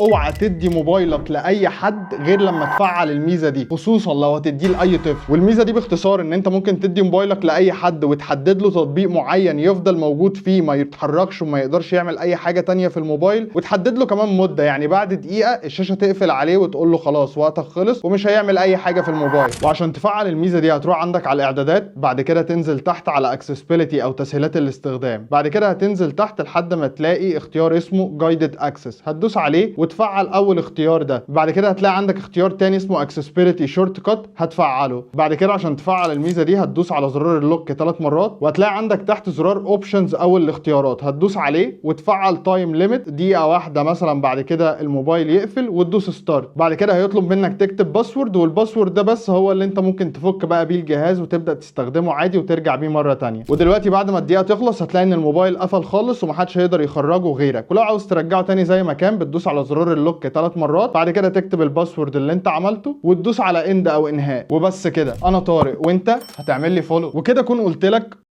اوعى تدي موبايلك لاي حد غير لما تفعل الميزة دي، خصوصا لو هتديه لاي طفل. والميزة دي باختصار ان انت ممكن تدي موبايلك لاي حد وتحدد له تطبيق معين يفضل موجود فيه، ما يتحركش وما يقدرش يعمل اي حاجة تانية في الموبايل، وتحدد له كمان مده، يعني بعد دقيقة الشاشة تقفل عليه وتقول له خلاص وقتك خلص ومش هيعمل اي حاجة في الموبايل. وعشان تفعل الميزة دي هتروح عندك على الاعدادات، بعد كده تنزل تحت على accessibility او تسهيلات الاستخدام، بعد كده هتنزل تحت لحد ما تلاقي اختيار اسمه guided access، هتدوس عليه وتفعل اول اختيار ده. بعد كده هتلاقي عندك اختيار تاني اسمه accessibility shortcut، هتفعله. بعد كده عشان تفعل الميزة دي هتدوس على زرار ال lock 3 مرات، وهتلاقي عندك تحت زرار options او الاختيارات، هتدوس عليه وتفعل time limit دقيقة واحدة مثلا، بعد كده الموبايل يقفل وتدوس start. بعد كده هيطلب منك تكتب password، وال password ده بس هو اللي انت ممكن تفك بقى بيه الجهاز وتبدا تستخدمه عادي وترجع بيه مرة تانية. ودلوقتي بعد ما الدقيقة تخلص هتلاقي ان الموبايل قفل خالص ومحدش هيقدر يخرجه غيرك. ولو عاوز ترجعه تاني زي ما كان بتدوس على زرار ال lock 3 مرات، بعد كده تكتب ال password اللي انت عملته وتدوس على end او انهاء. وبس كده. انا طارق وانت هتعمل لي follow، وكده اكون قلت لك